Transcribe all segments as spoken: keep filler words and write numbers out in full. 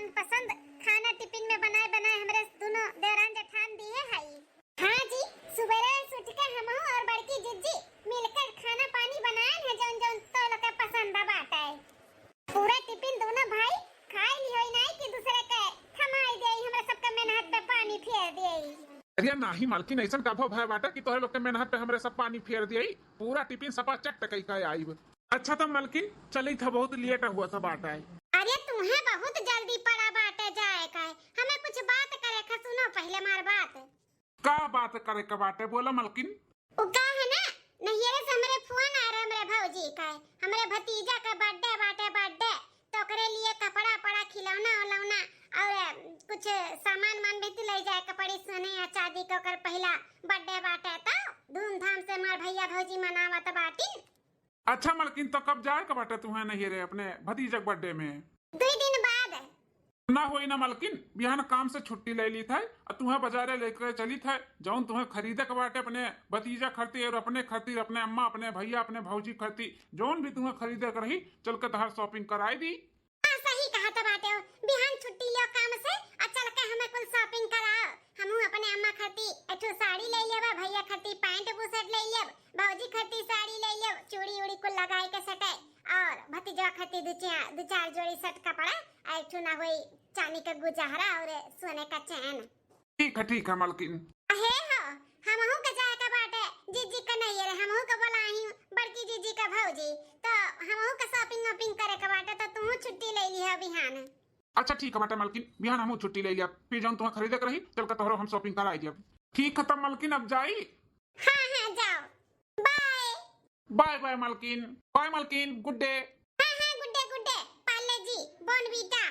पसंद खाना टिफिन में बनाए बनाए हमरे दोनों देवरान जेठान दिए हई। हाँ जी, सुबेरे से उठ के हमहू और बड़की जिज्जी मिलकर खाना पानी बनाए हैं, जौन जौन तो लोग के पसंद बाटे। पूरा टिफिन दोनों भाई खाए ली होई, नाई कि दूसरे के थमाई देई, हमरा सबके मेहनत पे पानी फेर देई। अरे नाही मलकिन, ऐसन कभो भय बाटे कि तोहरे लोग के मेहनत पे हमरे सब पानी फेर देई। पूरा टिफिन सपा चट कई के आइब। अच्छा त मलकिन, चली था, बहुत लेट हुआ था बाटे। अरे तुम्हें बहुत जल्दी पड़ा बाटे जाए का, हमें कुछ बात करे का, सुनो पहले हमार बात। का बात करे के बाटे, बोला मलकिन। उ का है ना, नैहरे से हमरे फोन आ रहे हमरे भौजी का, हमरे भतीजा का बर्थडे बाटे, बर्थडे, तो ओकरे लिए कपड़ा पड़ा, खिलौना उलौना और कुछ सामान मान भी तो ले जाए के पड़ी, सोने या चांदी के, ओकर पहला बर्थडे बाटे, तो धूमधाम से हमार भैया भौजी मनावत बाटिन। अच्छा मलकिन, तो कब जाए के बाटे तुहें नैहरे अपने भतीजा के बर्थडे में? दुई दिन बाद। ना होई ना मलकिन, बिहान काम से छुट्टी ले ली था और तुहें बाजारे लेके चली था, जौन तुहें खरीदे के बाटे अपने भतीजा खरती और अपने खरती, अपने अम्मा, अपने भैया, अपने भौजी खरती, जौन भी तुहें खरीदे के रही, चल के तहार shopping कराई दी। हाँ, सही कहा तो बाटे हो, बिहान छुट्टी लियो काम से और चल के हमें कुल shopping कराओ। हमहू अपने अम्मा खरती एक ठो साड़ी ले लेबा, भैया खरती पैंट बुशर्ट ले लेब, भौजी खरती साड़ी ले लेब, चूड़ी उड़ी कुल लगाए के सटे, और भतीजवा खरती दू चार, दू चार जोड़ी शर्ट कपड़ा, आ एक ठो ना होई चांदी का गुजहरा और सोने का चैन। ठीक है, ठीक है मलकिन। हे हो, हमहू के जाए का बाटे, जीजी का नहीं रे, हमहू के बोलाई बड़की जीजी का भौजी, तो हमहू के shopping वॉपिंग करे का बाटे, तो तुहू छुट्टी ले ली है बिहान। अच्छा ठीक है बाटे मलकिन, बिहान हमहू छुट्टी ले लिया, फिर जौन तुहें खरीदे के रही, चल के तोहरो हम shopping कराई दिया। ठीक है तब मलकिन, अब जाई। हाँ हाँ जाओ, बाय। बाय बाय मलकिन, बाय मलकिन, गुड डे। हाँ हाँ good day good day, Parle G, Bournvita.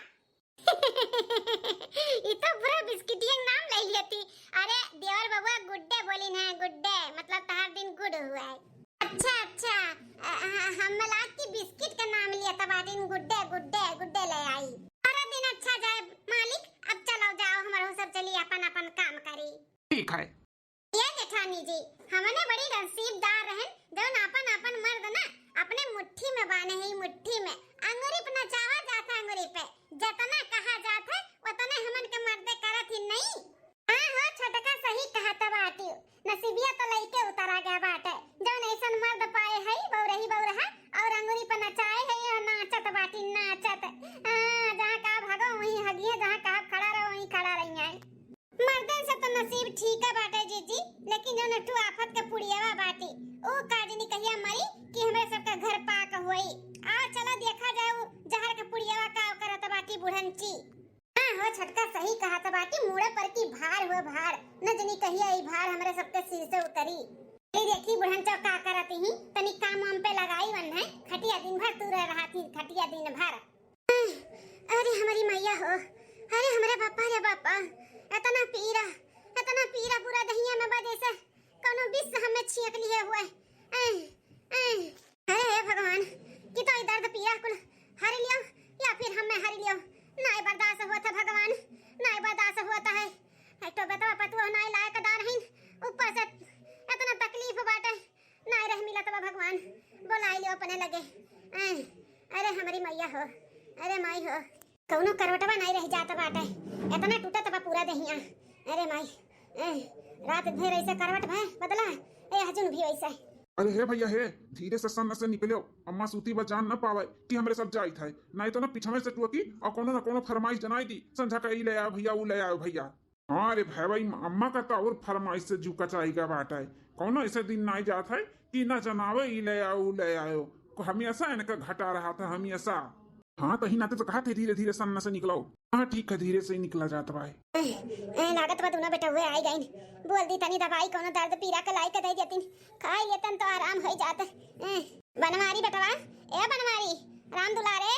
ई तो पूरा बिस्किटिया के नाम ले लेती। अरे देवर बबुआ गुड डे बोली ना, गुड डे मतलब तहार दिन गुड हुआ है। अच्छा अच्छा, अ, अ, हम मिला के बिस्किट का नाम लिया तब आदिन good day good day good day ले आई। हमारा दिन अच्छा जाए मालिक, अब चलो जाओ, हमारे सब चली अपन अपन काम करी। ठीक है। ये जेठानी जी, हमने बड़ी नसीबदार रहन, जौन आपन आपन मर्द ना अपने मुट्ठी में बाने है, मुट्ठी में। अंगुरी पे नचावा जाता, अंगुरी पे। जतना कहा जात है, उतने हमन के मर्दे करत ही नहीं। हाँ हो छोटका, सही कहा त बाटी। नसीबिया तो लइके उतरा गया बाटे, जौन ऐसन मर्द पाए है, बौरही बौरहा, और अंगुरी पे नचाए है, ये नाचत बाटी, नाचत। हाँ, जहाँ कहा भागो वहीं हगिए, जहाँ कहा खड़ा रहो वहीं खड़ा रही है। मर्दन से तो नसीब ठीक है बाटे जीजी, लेकिन जौन एक ठो आफत के पुड़ियावा बाटी, ऊ का जनी कहिया मरी कि हमरे सबका घर पाक होई। आ चलो देखा जाए ऊ जहर के पुड़ियावा का करत बाटी बुढ़नची। हाँ हो छोटका, सही कहा त बाटी, मूड़े पर की भार हुए भार, न जनी कहिया ई भार हमरे सबके सिर से उतरी। ये देखी बुढ़नचा का करत ही, तनी काम वाम पे लगाई वन है, खटिया दिन भर तू रह रहा थी, खटिया दिन भर। अरे हमारी मैया हो, अरे हमरे बापा रे बापा, इतना पीरा, इतना पीरा पूरा दहिया में बा जैसे कौनो विष हमें छियक लिए हुए। ऐ, ऐ, अरे हे भगवान, कि तो ई दर्द पीरा कुल हर लियो या फिर हमें हर लियो। नाय बर्दाश्त हुआ था भगवान, नाय बर्दाश्त हुआ था है। एक तो बेटवा पतुआ नाय लायक दार हईन, ऊपर से इतना तकलीफ बाटे। नाय रह मिलत बा भगवान, बोलाई लियो अपने लगे। ऐ, अरे हमरी मैया हो, अरे माई हो, कौनो करवटवा नाय रह जात बाटे, इतना टूटत बा पूरा देहिया। अरे माई, ऐ, रात भर ऐसे करवट भय बदला, ए हजुन भी वैसे। अरे हे भैया हे, धीरे से सन्न से निकलो, अम्मा सूती बा जान न पावे कि हमरे सब जाइत है, नाय तो ना पिछवे से टोकी और कोनो ना कोनो फरमाइश जनाई दी, संझा का ई ले आओ भैया, ऊ ले आओ भैया। हाँ रे भाई, भाई, अम्मा का तो और फरमाइश से जू कचाई का बात है। कौनो ऐसे दिन नाई जात है कि ना जनावे ई ले आओ, ऊ ले आओ। को हमेशा इनका घटा रहा था, हमेशा। हाँ, तही नाते तो कहा थे धीरे धीरे सन्न से निकलो। हाँ, ठीक है, धीरे से ही निकला जात बा। ए, ए, लागत बा दूनो बेटउए आई गइन। बोल दी तनी दवाई कौनो दर्द पीरा के लाई के दे देतिन। खाई लेतन तो आराम होई जात। ए, बनवारी बेटवा, ए बनवारी, राम दुलारे।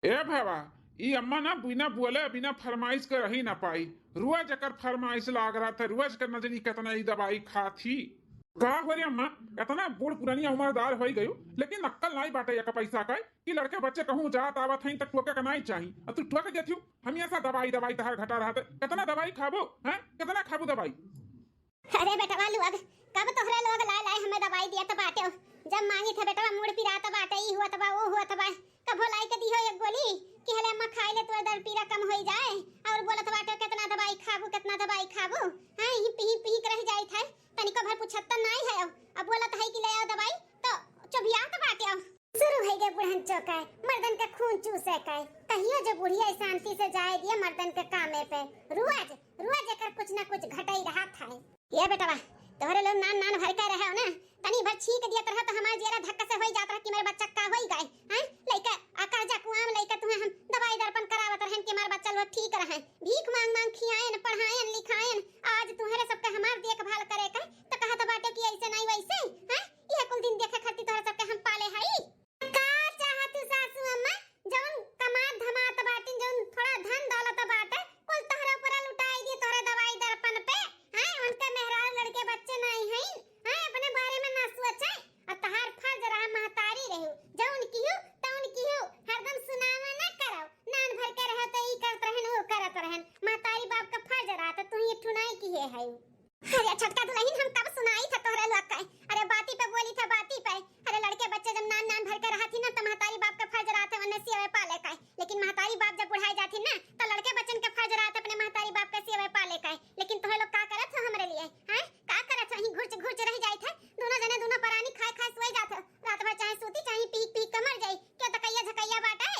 ए भैवा, ई अम्मा ना बिना बोले, बिना फरमाइश के रही ना पाई। रोज एकर फरमाइश लाग रहा था, रोज के नजरी कितना ई दवाई खात ही। का हो रे अम्मा, इतना बूढ़ पुरानी उम्रदार होई गयो, लेकिन अक्कल नाई बाटे एक पैसा का कि लड़के बच्चे कहूँ जात आवत हैं त टोके के नाई चाही। अब तू टोक देथियो, हमेशा दवाई दवाई तहार घटा रहा था। कितना दवाई खाबो, हैं? कितना खाबो दवाई? अरे बेटवा लोग, कब तोहरे लोग लाए लाए हमें दवाई दियत बाटे हो? जब मांगी थे बेटवा मूड़ पिरात बाटे, ई हुअत बा, वो हुअत बा, कभो लाई के दिहो एक गोली कि हले अम्मा खाई ले, तोर दर्द पीरा कम होई जाए। इनके खून चूसे के। कहियो जो बुढ़िया शांति से जाए दिए मर्दन के कामे पे। रोज, रोज एकर कुछ ना कुछ घटई रहत है। ये बेटवा, तोहरे लोग नान नान भर के रहे हो ना, तनी भर छींक दिया तरह तो हमार जियरा धक्का से होई जात रहा कि मेरे बच्चा का होई गए, हैं? लइका आ कर्जा कुआं में लइका तुम्हें हम दवाई दर्पण करावत रहन कि हमार बच्चा लोग ठीक रहे। भीख मांग मांग खियाएन, पढ़ाएन, लिखाएन, आज तुम्हारे सबके हमार देखभाल करे के तो कहत बाटे कि ऐसे नहीं वैसे, हैं? यह कुल दिन देखे खातिर तोहरे सबके हम पाले हई। का चाहत हू सासू अम्मा? जौन कमात धमात बाटिन, जौन थोड़ा धन दौलत बाटे, कुल तोहरे ऊपर लुटाई दी, तोहरे दवाई दर्पण पे। हैं, उनके मेहरारू लड़के बच्चे नहीं हैं, हैं, अपने बारे में ना सोचे। और तहार फर्ज रहा महतारी रहू, जौन किहू तौन किहू, हरदम सुनावा ना करो। नान भर के रहो तो ई करत रहन, वो करत रहन, महतारी बाप का फर्ज रहा तो तू ही ठुनाई किहे है। अरे छोटका दुलहिन, हम कब सुनाई था तोहरे लोग का? अरे बाती पे बोली था, बाती पे। अरे लड़के बच्चे जब नान नान भर के रहत ही ना, तो महतारी बाप का फर्ज रहत है उन्हें सियावे पाले का। लेकिन महतारी बाप जब बुढ़ाई जात ही ना, तो लड़के बच्चन के फर्ज रहत है अपने महतारी बाप के सियावे पाले का। लेकिन तोहे लोग का करत हो हमरे लिए, हैं? का करत हो? यहीं घुरच घुरच रह जाइत है। दोनों जने दोनों परानी खाए खाए सोए जात हो। रात भर चाहे सूती, चाहे पीक पीक के मर जाई। क्यों तकैया झकैया बाटे?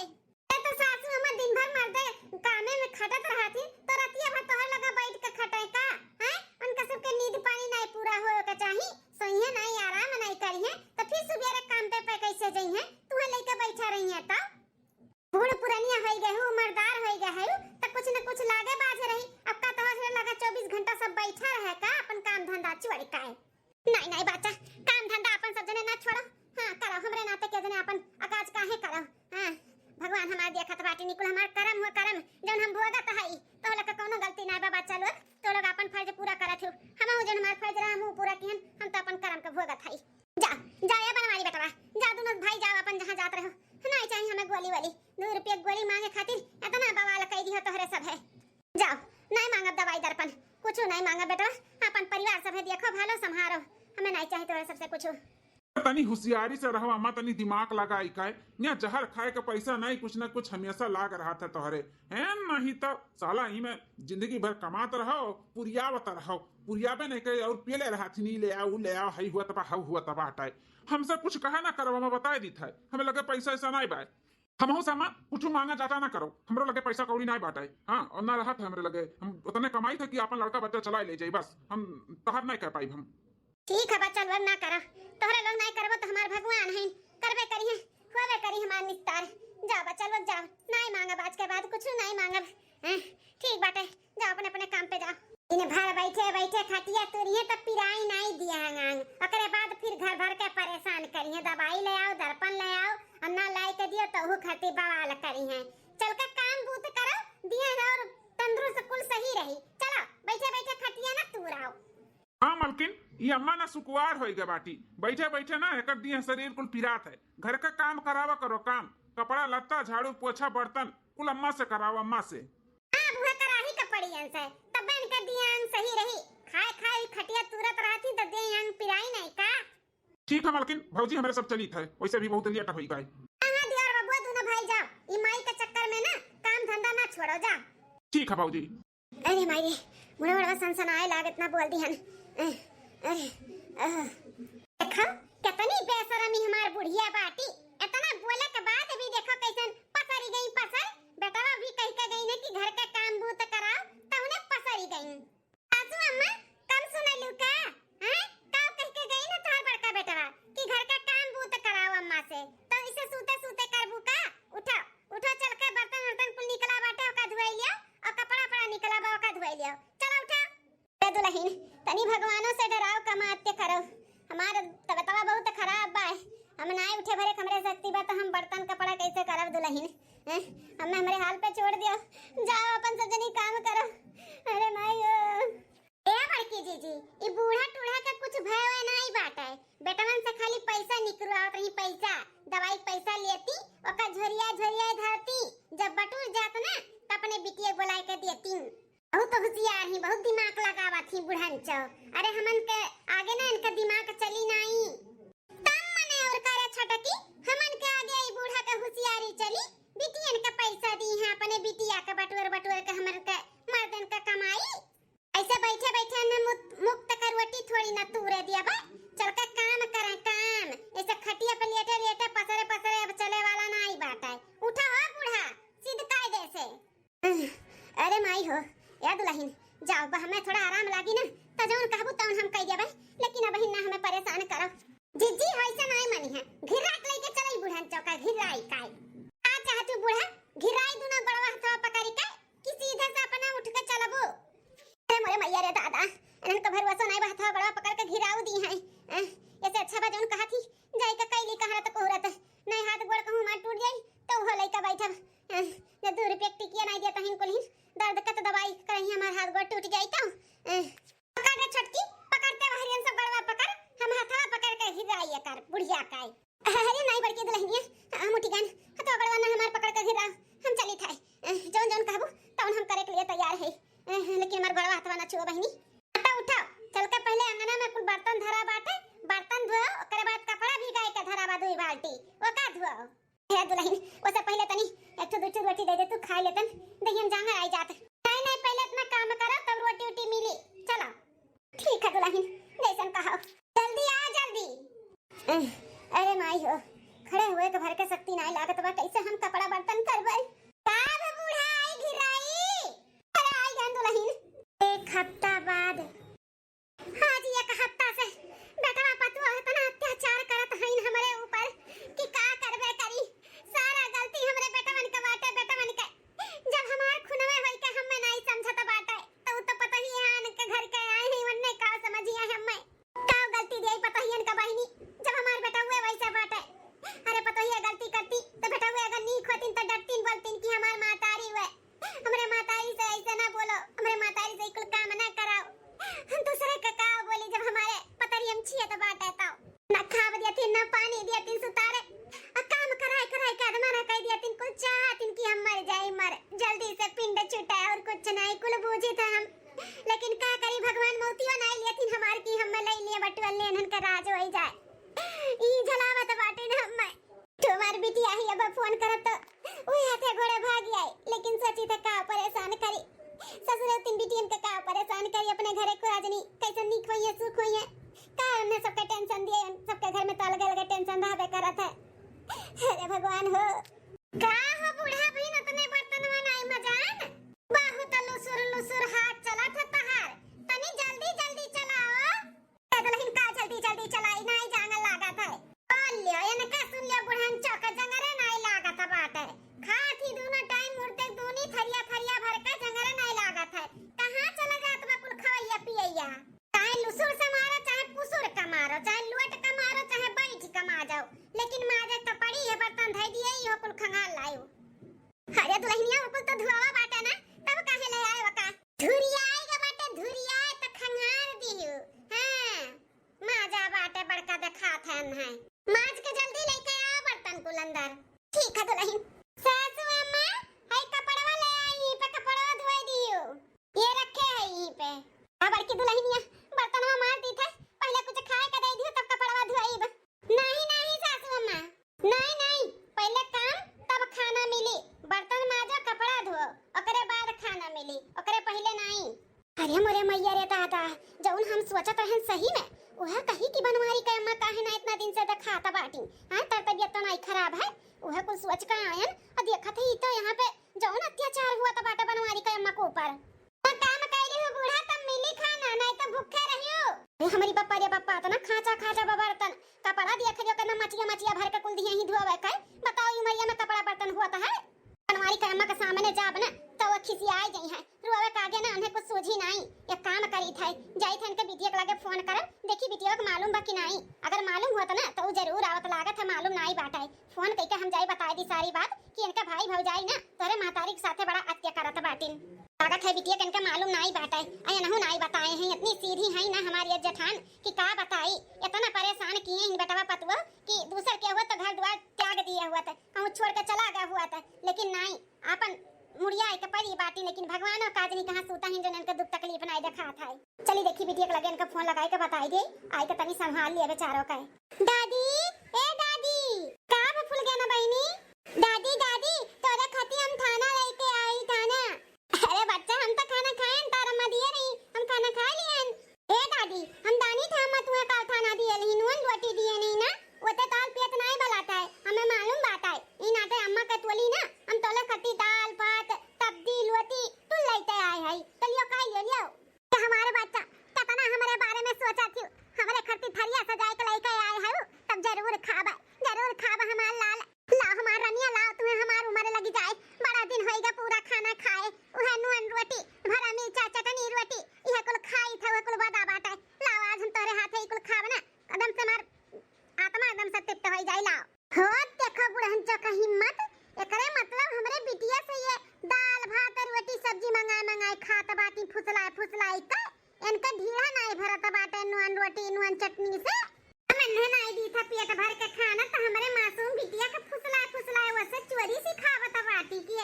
ए तो सासू अम्मा दिन भर मर्दे कामे में खटत रहत ही, तो रतिया भर तोहर लगा बैठ के खटे का? हैं? उनका सबके नींद पानी नहीं पूरा होए के चाही, सोइहे नहीं, आराम नहीं करिहे, तो फिर सुबेरे काम पे, पे कैसे जइहे? तुहे लेके बैठा रहिहे तो? बूढ़ पुरनिया होई गए हू, उमरदार होई गए हू, तो कुछ न कुछ लागे बाझ रही। अब का तोहर लगा चौबीस घंटा सब बैठा रहे का अपन काम धंधा छोड़ के? नहीं, नहीं बाचा, काम धंधा अपन सब जने ना छोड़ो। हाँ, करो, हमरे नाते के जने अपन अकाज काहे करो? हाँ, भगवान हमार देखत बाटी, निकुल हमार करम हुआ करम, जौन हम भोगत हई, तो लगा कौनो गलती ना बा बाचा लोग, तो लोग अपन फर्ज पूरा करत हो, हम जौन हमार फर्ज रहा, हम पूरा किहन, हम तो अपन करम के भोगत हई। जा, जा ए बनवारी बेटवा, जा दोनों भाई जाओ अपन जहाँ जात रहो, नहीं चाहिए हमें गोली वाली, दो रुपये गोली मांगे खातिर इतना बवाल कई दियो तोहरे सब है। जाओ, नहीं मांगब दवाई दर्पण, कुछ नहीं मांगब बेटवा। अपन परिवार सभे देखो, भालो संभारो, हमें नहीं चाहिए तोहरे सबसे कुछ। तनी हुसियारी से रहो अम्मा, तनी दिमाग लगाई काहे? यहाँ जहर खाए के पैसा नहीं, कुछ ना कुछ हमेशा लाग रहा था तोहरे। हैं, नहीं तो साला ही में जिंदगी भर कमात रहो, पुरियावत रहो, पुरियाबे नहीं करे और पियले रहा थी, नहीं ले आओ, ले आओ, हई हुआ तबा, हऊ हुआ तबा हटाए। हमसे कुछ कहा ना करो, हमें बताए दी था, हमें लगे पैसा ऐसा नहीं बाय। हमहू से अम्मा कुछ मांगा जाता ना करो, हमरो लगे पैसा कौड़ी नाय बाटे। हाँ, और ना रहत है हमरे लगे, हम उतने कमाई थे कि अपन लड़का बच्चा चलाए ले जाई, बस हम तहर नाय कह पाई हम। ठीक है बा, चल अब ना करा, तोहरे लोग नाय करबो तो हमार भगवान है, करबे करी है, होबे करी हमार निस्तार। जाओ बा, चल अब जाओ, नाय मांगब आज के बाद कुछ नाय मांगब। हैं, ठीक बाटे, जाओ अपने अपने काम पे जाओ। दिन भर बैठे बैठे खटिया तुरिहे तब पिराई नाई दिया अंग अंग। ओकरे बाद फिर घर भर के परेशान करिहे, दवाई ले आओ, दर्पण ले आओ, और ना लाई के दियो तो ऊ खातिर बवाल करिहे। चल के काम बूत करो, दिहे और तंदुरुस्त कुल सही रही। चलो बैठे बैठे खटिया ना तुराओ। हाँ मलकिन, ई अम्मा ना सुकुवार होई गए बाटी, बैठे बैठे ना एकर दिहे शरीर कुल पिरात है। घर का काम करावा करो, काम, कपड़ा लत्ता, झाड़ू पोछा, बर्तन कुल अम्मा से कराओ, अम्मा से। अब उहे कराही के पड़ी इनसे, तब इनके दिया अंग सही रही। खाए खाए खटिया तुरत रहती तो दे अंग पिराई नहीं का? ठीक है मलकिन, भौजी हमरे सब चली थे, वैसे भी बहुत लेट होई गए। हाँ, हाँ, दियार बबुआ दोनों भाई जाओ, ई माई के चक्कर में ना काम धंधा ना छोड़ो, जा। ठीक है भौजी। अरे माई रे, मुड़वा मुड़वा सनसनाए लागत ना बोल दिहन। अ, अरे, अ। देखो, कितनी बेशरमी हमार बुढ़िया बाटी। इतना बोले के बाद भी देखो कैसन पसरी गई पसर। बेटवा भी कह के गई ने कि घर के काम बूत कराओ, तब उन्हें पसरी गई। सासू अम्मा, कम सुनलू का? हैं? का कह के गई ना तोहर बड़का बेटवा कि घर के काम बूत कराओ अम्मा से? तो इसे सूते सूते करबू का? उठो, उठो, चल के बर्तन उर्तन कुल निकला बाटे, ओका धुआई लियो, और कपड़ा पड़ा निकला बा, ओका धुआई लियो। चलो उठो। ए दुलहिन, तनी भगवानो से डराव कमाते करो। हमार तबतवा बहुत खराब बा। हम नाय उठे भरे हमरे शक्ति बा, तो हम बर्तन कपड़ा कैसे करब दुलहिन? हैं? हमें हमरे हाल पे छोड़ दियो। जाओ अपन सब जनी काम करो। अरे माई ओ। ए बड़की जीजी, ई बूढ़ा टूढ़ा के कुछ भय वय नाई बाटे। बेटवन से खाली पैसा निकलवावत रही, पैसा, दवाई पैसा लेती, ओका झोरिया झोरिया धरती। जब बटुर जात ना, त अपने बिटिया बुलाए के देती। बहुत होशियार ही, बहुत दिमाग लगावत ही बुढ़न चो। अरे हमन के आगे ना इनका दिमाग चली नाई। तब मने और करे छटकी, हमन के आगे ई बूढ़ा के होशियारी चली। बिटियन के पैसा दी है, अपने बिटिया के बटोर बटोर के हमन के मर्दन के कमाई। ऐसे बैठे बैठे न मुत-, मुक्त का रोटी थोड़ी ना तूरे दिया बा। चल के काम करें, काम। ऐसे खटिया पे लेटे लेटे पसरे पसरे अब चले वाला ना आई बात है। माई हो, ए दुलहिन, जाओ, बा हमें थोड़ा आराम लागी ना, त जौन कहबू तौन हम कइ देबै, लेकिन अबहिन ना हमें परेसान करो। जिज्जी, होइसे नाई मनिहैं, घिर्रा के लइके चलई बुढ़न चौका, घिर्राई काई। का चाहतू बूढ़ा, घिर्राई दुनो गोड़वा हथवा पकड़ि के, कि सीधे से अपना उठ के चलबू? अरे मोरे मइया रे दादा, इनहन का भरोसा नाई बा, हथवा गोड़वा पकड़ के घिराऊ दिहैं। अ, एसे अच्छा बा जौन कहत ही, जाई के कइली कहरत कोहरत, नाई हाथ गोड़ कहूँ हमार टूट जाई, त उहो लइके बैठब। अ, जे दू रुपया के टिकिया नाई देत हइन कुलहिन, दर्द का त दवाई करही हमार हाथ गोड़ टूट जाई त। अ, पकड़ रे छोटकी, पकड़ते बहरियन सब गोड़वा पकड़, हम हथवा पकड़ के घिराई एकर, बुढ़िया काई। अरे नाई बड़की दुलहिनिया, हम उठी गन, हथवा गोड़वा ना हमार पकड़ के घिराउ, हम चलित है। अ, जौन जौन कहबू, तौन हम करे के लिए तैयार है। अ, लेकिन हमार गोड़वा हथवा ना छुओ बहिनी। उठाओ, उठाओ, चल के पहिले अंगना में कुल बर्तन धरा बाटे, बर्तन धोओ, ओकरे बाद कपड़ा भिगाए के धरा बा दुई बाल्टी, ओका धोओ। हे दुलहिन, ओसे पहिले तनी एक ठो दू ठो रोटी दे दे, तू खाइ लेतन, दहियन जांगर आई जात। नाई, नाई, पहिले इतना काम करो, तब रोटी उटी मिली। चलो। ठीक है दुलहिन, जैसन कहो। जल्दी आ, जल्दी। अरे माई हो, खड़े हुए के भर के शक्ति नाई लागत बा, कैसे हम कपड़ा बर्तन करबै? का बे बूढ़ा, आई घिराई? अरे आई गन दुलहिन। एक हफ्ता बाद। आज एक हफ्ता से बेटवा पतुआ इतना अत्याचार करत हइन हमरे ऊपर कि का करबे करी। सारा गलती हमरे बेटवन के बाटे, बेटवन के। जब हमार खुनवे होई के हमें नाई समझत बाटे, त उ त पतोहिए आन के घर के आए हैं, उन्ने का समझिया हमें। का गलती दिए पतोहियन का बहिनी, जब हमार बेटउए वैसे बाटे। अरे पतोहिया गलती करती त बेटउए अगर नीक होतिन त डरतिन, बोलतिन कि हमार महतारी हुए, हमरे महतारी से ऐसे ना बोलो, हमरे महतारी से कुल काम ना कराओ। हम दूसरे का का बोली जब हमारे पतोहियन छियत बाटे तो। ना खाब दियतिन, ना पानी दियतिन सुतारे। आ काम कराए कराए के अदमा ना कह दियतिन, कुल चाहतिन कि हम मर जाई, मर। जल्दी से पिंड छूटे और कुछ नहीं, कुल बूझित है हम। लेकिन का करी, भगवान मौतियो नाई लियथिन हमार की हम्मे लई लिए बटुअल ले इन्हन के राज होई जाए। ई झलावत बाटिन हम्मे। तुम्हार बिटिया ही अब फोन करत तो उहे हाथे घोड़े भागी आई, लेकिन सोची थे का परेशान करी। ससुरे तीन बिटियन के का परेशान करी, अपने घरे को राजनी कैसे नीक होइए, सुख होइए। का उन्हें सबके टेंशन दिए, सबके घर में तो अलगे अलगे टेंशन रहबे करत है। अरे भगवान हो। का हो बूढ़ा बहिन, उतने बर्तनवा नाई मजान? बहुत लुसुर लुसुर हाथ चलत है तहार, तनी जल्दी जल्दी चलाओ। ए दुलहिन का जल्दी जल्दी चलाई, नाई जांगर लागत है। बोल लियो, इनका सुन लियो बुढ़न चौक जंगरे नाई लागत बाटे। खात ही दोनों टाइम मुर्दे दूनी थरिया थरिया भर के जंगरे नाई लागत है। कहाँ चला जात बा कुल खवैया पियैया? चाहे लुसुर से मारो, चाहे पुसुर का मारो, चाहे लोट का मारो, चाहे बैठ का माजो, लेकिन माजे तो पड़ी है, बर्तन धई दिए, इहो कुल खंगाल लायो। अरे दुलहिनिया, उ कुल तो धुआवा बाटे ना, तब काहे ले आए वका? धुरियाए के बाटे, धुरियाए त खंगाल दिहु। हाँ, माजा बाटे बड़का देखात है, है। माज के जल्दी लेके आ बर्तन कुल अंदर। ठीक है दुलहिन। सासू अम्मा, हई कपड़वा ले आई, यहीं पे कपड़वा धोए दियो। ये रखे है यहीं पे। आ बड़की दुलहिनिया, बर्तनवा मार दी थे, पहले कुछ खाए के दे दियो, तब कपड़वा धोइब। नहीं, नहीं सासू अम्मा, नहीं, नहीं, पहले काम तब खाना मिली। बर्तन माजो, कपड़ा धो, ओकरे बाद खाना मिली, ओकरे पहले नहीं। अरे मोरे मैया रे दादा, जौन हम सोचत रहन सही में, उहे कही कि बनवारी के अम्मा काहे ना इतना दिन से देखात बाटी। हाँ, तर तबियत तो नाई खराब है, उहे कुल सोच के आयन, और देखत है ई तो यहाँ पे जौन अत्याचार हुआ तो बाटे बनवारी के अम्मा के ऊपर। तो काम कैली हो बूढ़ा, तब मिली खाना, नाई तो भूखे रहियो। अरे हमारी बप्पा रे बप्पा, तो ना खाचा खाचा बा बर्तन, कपड़ा दिया खरियो के ना मचिया मचिया भर के कुल दिए ही धोवे के। बताओ, ई उमरिया में कपड़ा बर्तन हुआ तो है? बनवारी के अम्मा के सामने जाब ना, तो वो खिसियाए जइहैं। रोवे के आगे ना उन्हें कुछ सूझी नाई। एक काम करी थे, जाई थे इनके बिटिया के लगे फोन करब, देखी बिटिया के मालूम बा कि नाई। अगर मालूम होत ना, तो उ जरूर आवत, लागत है मालूम नाई बाटे। फोन कइके हम जाई बताए दी सारी बात कि इनका भाई भौजाई ना तोरे महतारी के साथे बड़ा अत्या करत बाटिन। लागत है बिटिया के इनका मालूम नाई बाटे, अयनहु नाई बताए हैं। इतनी सीधी है ना हमारी ये जेठान कि का बताई, इतना परेशान किए इन बेटवा पतुआ कि दूसर के हुआ तो घर द्वार त्याग दिए हुआ था, कहूँ छोड़ के चला गया हुआ था, लेकिन नाई, आपन मुड़िया के परी बाटी, लेकिन भगवानो काजनी कहाँ सूता ही जो इनके दुख तकलीफ नाई देखात है। चली देखी बिटिया के लगे इनका फोन लगाए के बताई दे, आई के तनी संभाल लिया बेचारो का। दादी, ए दादी। का बे फुलगेना बहिनी? दादी, दादी, तोरे खाती हम थाना लेके आई, थाना। अरे बच्चा, हम तो खाना खाएन, तार अम्मा दिए रही, हम खाना खा लियन। ए दादी, हम दानी था, अम्मा तुहे काल थाना दिए रही, नून रोटी दिए नहीं ना, वो तो ताल पेट नाई बलाता है, हमें मालूम बात है। ई नाते अम्मा के तोली ना, हम तोले खट्टी दाल, भात, सब्जी, लोटी, तुल लेते।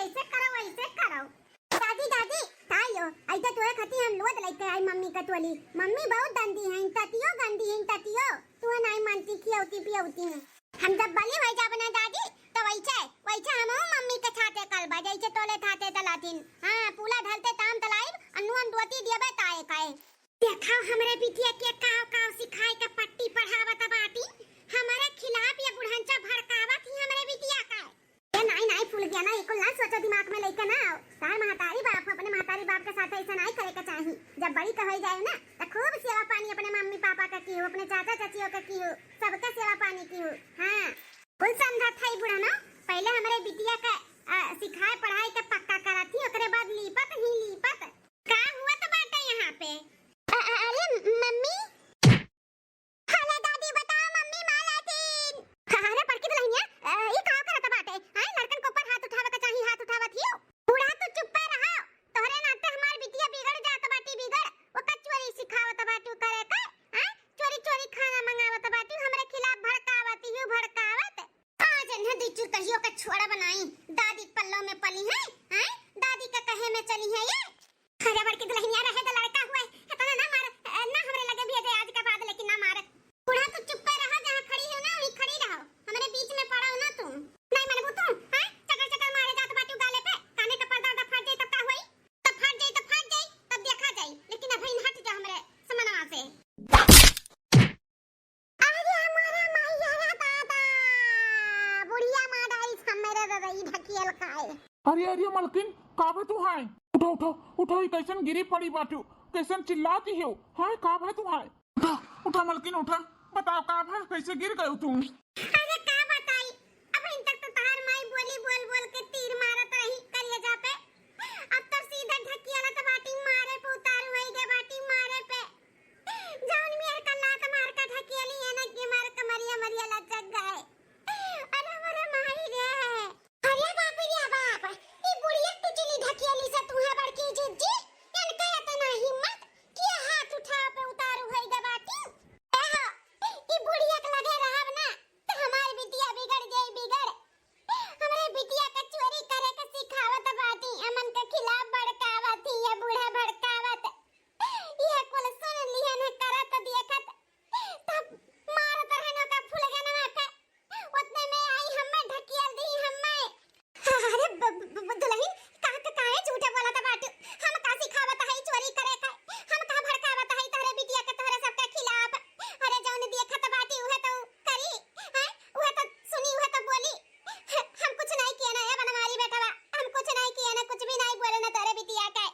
ऐसे करो, वैसे करो। दादी, दादी, ताई हो, ऐसे तोरे खातिर हम लोद लेके आई मम्मी का टोली। मम्मी बहुत गंदी हैं, ततियो गंदी हैं, ततियो। तू नाहीं मानती खियौती पियौती हैं। हम जब बली होइ जाब ना दादी, तो वैसे, वैसे हमहू मम्मी के थाते कलबा, जैसे तोले थाते तलातिन। हाँ, पूला ढलते ताम तलाइब, आ नून दोती दियबे ताए काए। देखा हमरे बिटिया के काव काव सिखाए के पट्टी पढ़ावत बाटी। हमरे खिलाफ ये बुढ़ंचा भड़कावत ही हमरे बिटिया का। ए नाहीं, नाहीं, फूल गया ना, ई कुल ना सोचो, दिमाग में लेके ना आओ। तार महतारी बाप हो, अपने महतारी बाप के साथ ऐसा नाहीं करे के चाही। जब बड़ी कहई जाए ना, तो खूब सेवा पानी अपने मम्मी पापा का किहू, अपने चाचा चाचियों का किहू, सबका सेवा पानी किहू। हाँ, कुल समझत है बुढ़नो, पहले हमरे बिटिया का, आ, सिखाए पढ़ाई का पक्का करत ही, ओकरे बाद लीपत ही लीपत। का हुआ तो बाटे यहाँ पे? अ-, अ-, अरे मम्मी, हेलो दादी, बताओ मम्मी, माँ लातीन। अरे बड़की दुल्हनिया, अ, ई का करत बाटे? आय, लड़कन के ऊपर हाथ उठावे के चाही, हाथ उठावत हियो। बूढ़ा तू चुप्पे रहो, तोहरे नाते हमार बिटिया बिगड़ जात बाटी, बिगड़। ओकर चोरी सिखावत बाटू करे के, आय, चोरी चोरी खाना मंगावत बाटू, हमरे खिलाफ भड़कावत हियो, भड़कावत। आज इन्हें दी चुरकहियो के छोड़ा बनाई, दादी के पल्लो में पली है, आय, दादी के कहे में चली है ये। अरे बड़की दुल्हनिया रहे द लड़का हुए, इतना ना मार, अ, ना हमरे लगे भेजे आज के बाद, लेकिन ना मार। बूढ़ा तू चुप्पे रहो, जहाँ खड़ी हो ना वहीं खड़ी रहो, हमरे बीच में पड़ो ना तू। नहीं मनबू तू, हैं? चकर चकर मारे जात बाटू गाले पे, काने का पर्दा उर्दा फट जाई तब का होई? तब फट जाई, तब फट जाई, तब देखा जाई, लेकिन अभी हट जा हमरे समनवा से। अरे हमारा माई, अरे दादा, बुढ़िया मार डाली हमरे दादा, ई ढकियल खाए। अरे, अरे मलकिन, का भा तू हाय? उठो, उठो, उठो, ई कैसन गिरी पड़ी बाटू, कैसन चिल्लाती हो? हाय, का भा तू हाय? उठा, उठा मलकिन, उठा, बताओ का भा, कैसे गिर गयो तू? अरे का बताई, अब इन तक तो तहार माई बोली बोल बोल के तीर मारत रही करेजा पे, अब तो सीधा ढकियलत बाटी मारे पे, उतारू होई गे बाटी मारे पे। जौन मेर का लात मार का ढकेली है ना, कि मार कमरिया मरिया लचक गए। अरे मोरे माई रे। अरे बाप रे बाप, ई बुढ़िया टुचली ढकेली से तुहे बड़की जिज्जी, इनका इतना हिम्मत कि हाथ उठावे पे उतारू होई गे बाटी। ए हो, ई बुढ़िया के लगे रहब ना, तो हमार बिटिया बिगड़ जाई, बिगड़। हमरे बिटिया के चोरी करे के सिखावत बाटी, अमन के खिलाफ भड़कावत ही, ये बूढ़ा भड़कावत। यह कुल सुन लिहन है करत देखत, तब मारत रहन ओका फुलगनवा के, ओतने में आई हम्मे ढकियल दी हम्मे। अरे ब-, ब-, ब-, दुलहिन, का, का, काहे झूठे बोलत बाटू? हम का सिखावत हई चोरी करे का? हम का भड़कावत हई तोहरे बिटिया के तोहरे सबके खिलाफ? अरे जौन देखत बाटी उहे तो करी, हैं? उहे तो सुनी, उहे तो बोली। हम कुछ नहीं किए ना, ए बनवारी बेटवा, हम कुछ नहीं किए ना, कुछ भी नहीं बोले ना तोहरे बिटिया के।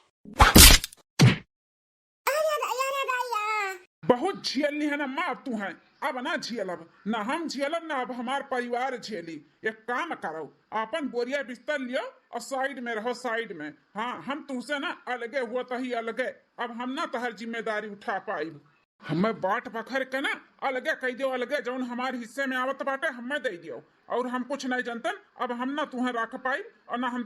अरे, अरे, अरे, अरे, अरे। बहुत झेलनी है ना मार तू है, अब ना झेलब, ना हम झेलब ना अब हमार परिवार झेली। एक काम करो, आपन बोरिया बिस्तर लियो और side में रहो, side में। हाँ, हम तुमसे ना अलगे हुआ तही अलगे, अब हम ना तहर जिम्मेदारी उठा पाइब। हमें बाट बखर के ना अलगे कह दियो, अलगे जौन हमार हिस्से में आवत बाटे हमें दे दियो, और हम कुछ नहीं जानतन। अब हम ना तुहें राख पाइब और ना हम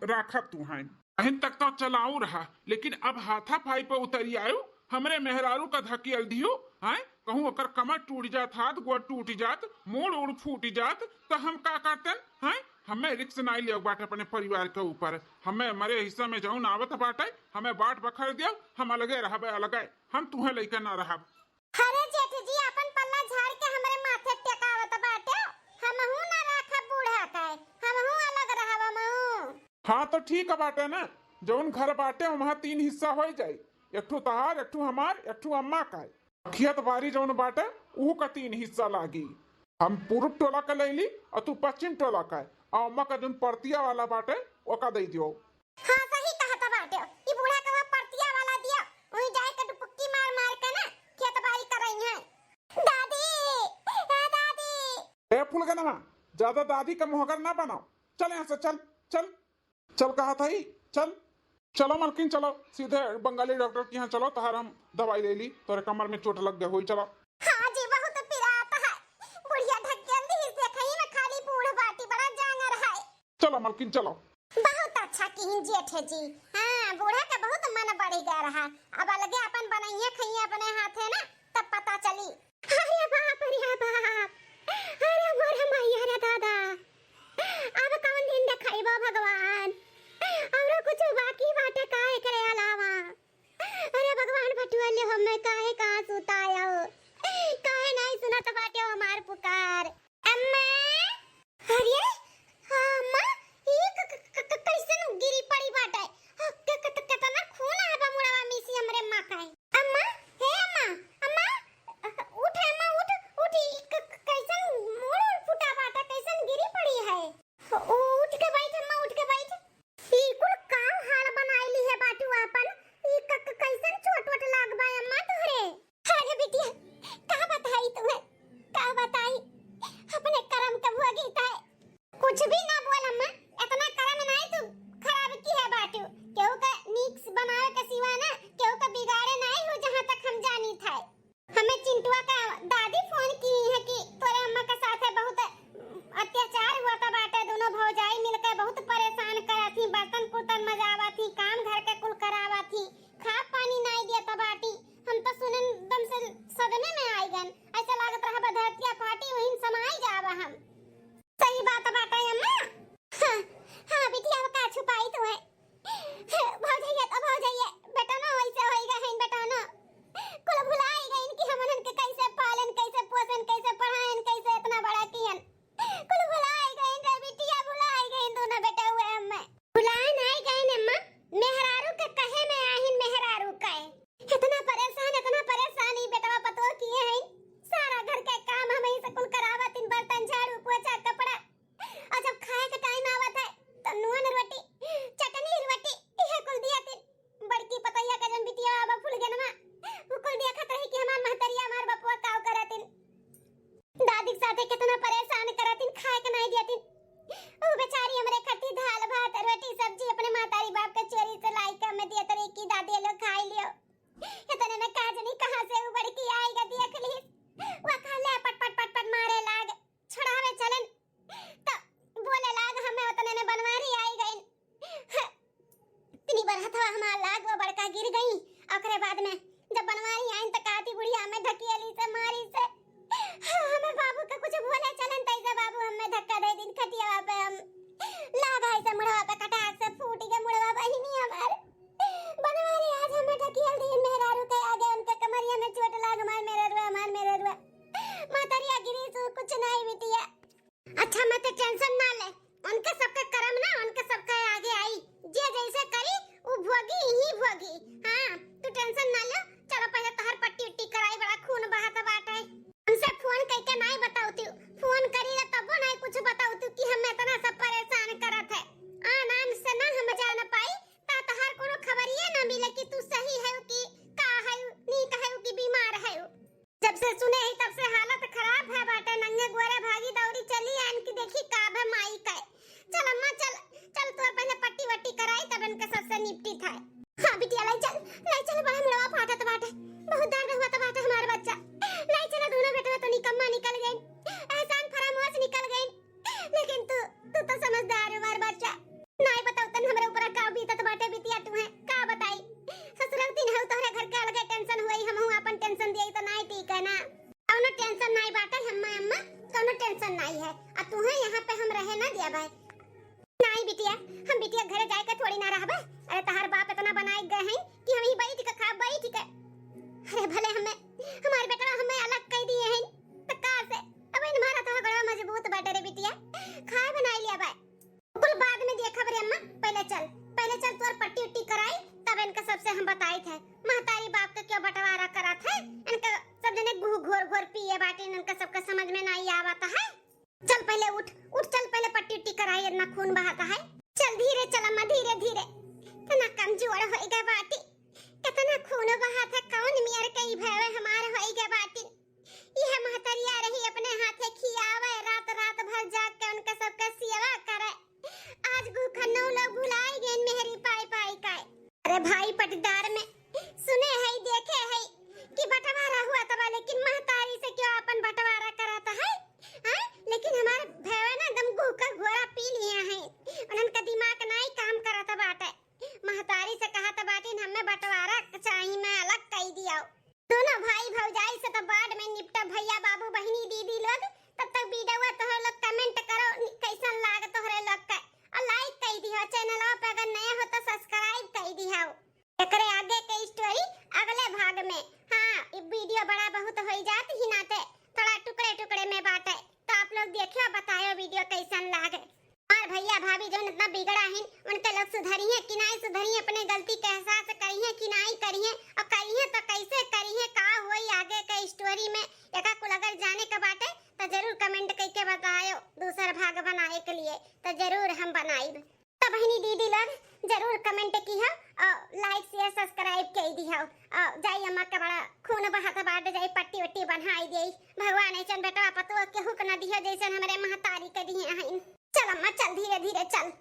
राखब तुहें। अहिन तक तो चलाऊ रहा, लेकिन अब हाथापाई पे उतरी आयो, हमरे मेहरारू का धकियल दियो, हैं? कहूँ ओकर कमर टूट जात, हाथ गोड़ टूट जात, मूड़ उड़ फूट जात, तो हम का करतन, हैं? हमें risk नाई लियो बाटे अपने परिवार के ऊपर। हमें हमरे हिस्सा में जौन आवत बाटे, हमें बाट बखर दियो, हम अलगे रहबे, अलगे, हम तुहें लइके ना रहब। अरे जेठ जी, आपन पल्ला झाड़ के हमरे माथे टेकावत बाटे, हमहू ना राखब बूढ़ा के, हमहू अलग रहब, हमहू। हाँ, तो ठीक बाटे ना, जौन घर बाटे, वहाँ तीन हिस्सा होइ जाई, एक ठो तहार, एक ठो हमार, एक ठो अम्मा का। खेत बारी जौन बाटे, ऊ का तीन हिस्सा लागी। हम पूरब टोला का लैली, और तू पश्चिम टोला का, और अम्मा का जौन परतिया वाला बाटे, ओका दे दियो। हाँ, सही कहत बाटे, ई बूढ़ा का वो परतिया वाला दिया, वहीं जाए के डुबकी मार मार के ना, खेत बारी करई है। दादी, ए दादी। ए फुलगनवा, ज्यादा दादी का मोहगर ना बनाओ, चल यहाँ से, चल, चल। चल कहा था ही, चल। चलो मलकिन, चलो सीधे बंगाली डॉक्टर के यहाँ चलो, तहार हम दवाई ले ली, तोरे कमर में चोट लग गए होई, चलो। हाँ जी, बहुत पिरात है, बुढ़िया ढकेल दी, इस देखई में खाली बूढ़ बाटी, बड़ा जांगर है। चलो मलकिन, चलो। बहुत अच्छा किहिन जेठ जी, हाँ, बूढ़ा का बहुत मन बढ़ गया रहा, अब अलगे अपन बनइया खइया अपने हाथे ना, तब पता चली। अरे बाप रे बाप, अरे मोर मैया रे दादा। अब कौन दिन देखइबो भगवान? औरो कुछ बाकी बाटे का एकरे अलावा? अरे भगवान, बटुआ ले हमें काहे कहाँ सुतायो? काहे नहीं सुनत बाटे हमार पुकार? अम्मा! अरे, हाँ, अम्मा, ई क-, क-, क-, क-, कैसन गिरी पड़ी बाटे? हाँ, क-, क-, क-, केतना खून आवा मुड़वा में से हमरे अम्मा का है। अम्मा, हे अम्मा, अम्मा, उठ अम्मा, उठ, उठ, ई क-, क-, कैसन मुड़ फुटा बाटे, कैसन गिरी पड़ी है? उ-, उठ के बैठ अम्मा, उठ के बैठ। ई कुल का हाल बनाई ली है बाटू आपन? ई क-, क-, कैसन चोट वोट लाग बा अम्मा तोहरे? अरे बिटिया, का बताई तुम्हें, का बताई? अपने करम के भोगी तय। कुछ भी ना बोल अम्मा, इतना करम नाई तू खराब की है बाटू। केहू का नीक बनावे के सिवा ना, केहू का बिगाड़े नाई हो, जहाँ तक हम जानी था। हमें चिंटुआ का दादी फोन की है कि तोरे अम्मा के साथ है बहुत अत्याचार हुआ था बाटे, दोनों भौजाई मिलकर बहुत परेशान करत थी, बर्तन कुर्तन मजावत थी, काम घर के कुल करावत थी, खा पानी नाई दिया था बाटी। हम तो सुने दम से सदमे में आई गन, ऐसा लागत रहा बधरतिया फाटी वहीं समाई जावा हम। सही बात बाटे अम्मा। हाँ, हाँ बिटिया, अब का छुपाई तू है? भौजैया तो भौजैया, बेटा ना वैसे होई गए हैं, बेटा ना। कुल भुलाई गइन कि हमनन के कैसे पालन, कैसे पोषण, कैसे पढ़ाएन, कैसे इतना बड़ा कियन। कुल भुलाई गइन रे बिटिया, भुलाई गइन दोनों बेटा हुए हमें। भुलाई नहीं गइन अम्मा, मेहरारू के कहे में आहिन मेहरारू कहे। इतना परेशान, इतना परेशान ई बेटवा पतोह किए हैं। सारा घर के काम हम ही से कुल करावत इन, बर्तन, झाड़ू, पोछा, कपड़ा। और जब खाए के टाइम आवत है, तो नून रोटी, चटनी रोटी, इहे कुल दिया थे। बड़की पतोहिया का जन बिटिया बाबा फूल गनमा, वो कुल देखत रही कि हमार महतरिया, हमार बपुआ काव करतिन। दादी के साथे कितना परेशान करतिन, खाए के नहीं दियतिन। वो बेचारी हमरे खातिर दाल भात, रोटी, सब्जी अपने महतारी बाप के चोरी से लाई के हमें दियत रही कि दादी लोग खाई लियो। इतने में का जनी कहाँ से वो बड़की आई गा देख ली। वो कहले पट पट पट पट मारे लाग। छुड़ावे चलन, त बोले लाग, हमें उतने में बनवारी आई गइन। इतनी बरहत हवा हमार लाग, वो बड़का गिर गई। ओकरे बाद में जब बनवारी आइन, त काती बुढ़िया हमें ढकेली से, मारी से। हमें बाबू के कुछ बोले चलन, तैसे बाबू हमें धक्का दे दिन खटियावा पे। हम लाग ऐसे मुड़वा पे कटाक से फूट के मुड़वा बहिनी हमार। बनवारी आज हमें ढकेल दिन मेहरारू के आगे, उनके कमरिया में चोट लाग, मार मेरे रुआ, मार मेरे रुआ। महतरिया गिरी सु कुछ नहीं बिटिया। अच्छा, मत टेंशन ना ले, उनके सबके करम ना, उनके सबके आगे आई, जे जैसे करी, उ भोगी ही भोगी। हाँ, तू टेंशन ना ले, चलो पहले तोहर पट्टी उट्टी कराई, बड़ा खून बहत बाटे। हमसे फोन करके नहीं बताऊ तू, फोन करी ला तबो नहीं कुछ बताऊ तू कि हम इतना सब परेशान करत है। आन आन से ना हम जान पाई, ता तोहार कोनो खबरिए ना मिले कि तू सही है कि का है, नीक है कि बीमार है। जब से सुने ही तब से हालत खराब है बाटे, नंगे गोरे भागी दौड़ी चली आन की देखी का भे माई का। चल अम्मा चल, चल तोर पहले पट्टी वट्टी कराई तब इनके सबसे निपटी था। हाँ बिटिया लाई चल, लाई चल बड़ा मुड़वा फाटत बाटे, बहुत दर्द हुआ तो बाटे हमार बच्चा। लाई चल दोनों बेटवा तो निकम्मा निकल गए, एहसान फरामोश निकल गए, लेकिन तू, तू तो समझदार हो हमार बच्चा। नाई बताऊ तन हमरे ऊपर का बीतत बाटे बिटिया तुहे, का बताई। ससुरल तीन हऊ तोहरे घर के अलगे टेंशन हुई, हमहू आपन टेंशन दिए तो नाई ठीक है ना। कौनो टेंशन नाई बाटे अम्मा, अम्मा, कौनो टेंशन नाई है। आ तुहे यहाँ पे हम रहे ना दिया भाई। नाई बिटिया, हम बिटिया घरे जाए के थोड़ी ना रहबे। अरे तहार बाप इतना बनाए गए हैं कि हम ही बैठ के खा, बैठ के। अरे भले हमें, हमार बेटवा हमें अलग कह दिए हैं, तो का से? अब इन मारा तो गड़वा मजबूत बाटे रे बिटिया, खाए बनाई लिया बाय। कुल बाद में देखब रे अम्मा, पहले चल, पहले चल तोर पट्टी उट्टी कराई, तब इनका सबसे हम बताई थे। महतारी बाप के क्यों बंटवारा करत है, इनका सब जने गुह घोर घोर पिए बाटे, इनका सबका समझ में नहीं आवत है। चल पहले उठ, उठ चल पहले पट्टी उट्टी कराई, इतना खून बहाता है। चल धीरे चल अम्मा, धीरे धीरे, इतना कमजोर हो गए बाटी, कितना खून बहात है, कौन मियर के ई भवे हमार हो गए बाटी। यह महतरिया रही अपने हाथे खियावे, रात रात भर जाग के उनका सबके सेवा करे। आज भूखा नौ लोग भुलाई गए मेहरी पाई पाई का। अरे भाई पटीदार में सुने है, देखे है कि बंटवारा हुआ तबा, लेकिन महतारी से क्यों अपन बंटवारा कराता है, हैं? लेकिन हमारे भैया ना दम गुह का घोरा पी लिया है, उनका दिमाग नाई काम करत बाटे। महतारी से कहत बाटिन हमें बंटवारा चाही, मैं अलग कई दियाओ। दोनों भाई भौजाई से तो बाद में निपटा, भैया बाबू बहिनी दीदी लोग, तब तक वीडियो तोहर लोग comment करो, कैसन लाग तोहरे अगर नया हो तो subscribe कई दिहाओ। एकरे आगे के story अगले भाग में। हाँ, ई video बड़ा बहुत होई जात ही नाते थोड़ा टुकड़े टुकड़े में बाटे, तो आप लोग देखियो, बतायो video कैसन लागे। और भैया भाभी जौन इतना बिगड़ा हिन, उनके लोग सुधरिहे कि नाई सुधरिहे, अपने गलती के एहसास करिहे कि नाई करिहे, और करिहे तो कैसे करिहे, का होई आगे के story में, एका कुल अगर जाने के बाटे तो जरूर comment करके बतायो दूसर भाग बनाए के लिए, तो जरूर हम बनाइब। तो बहिनी दीदी लोग जरूर comment किहो और like share subscribe कई दिहो। और जाई अम्मा के बड़ा खून बहत बाटे, जाई पट्टी वट्टी बन्हाई देई। भगवान ऐसन बेटवा पतोह केहू के न दिहो जैसन हमरे महतारी के दिहे हईन। चल अम्मा चल, धीरे धीरे चल।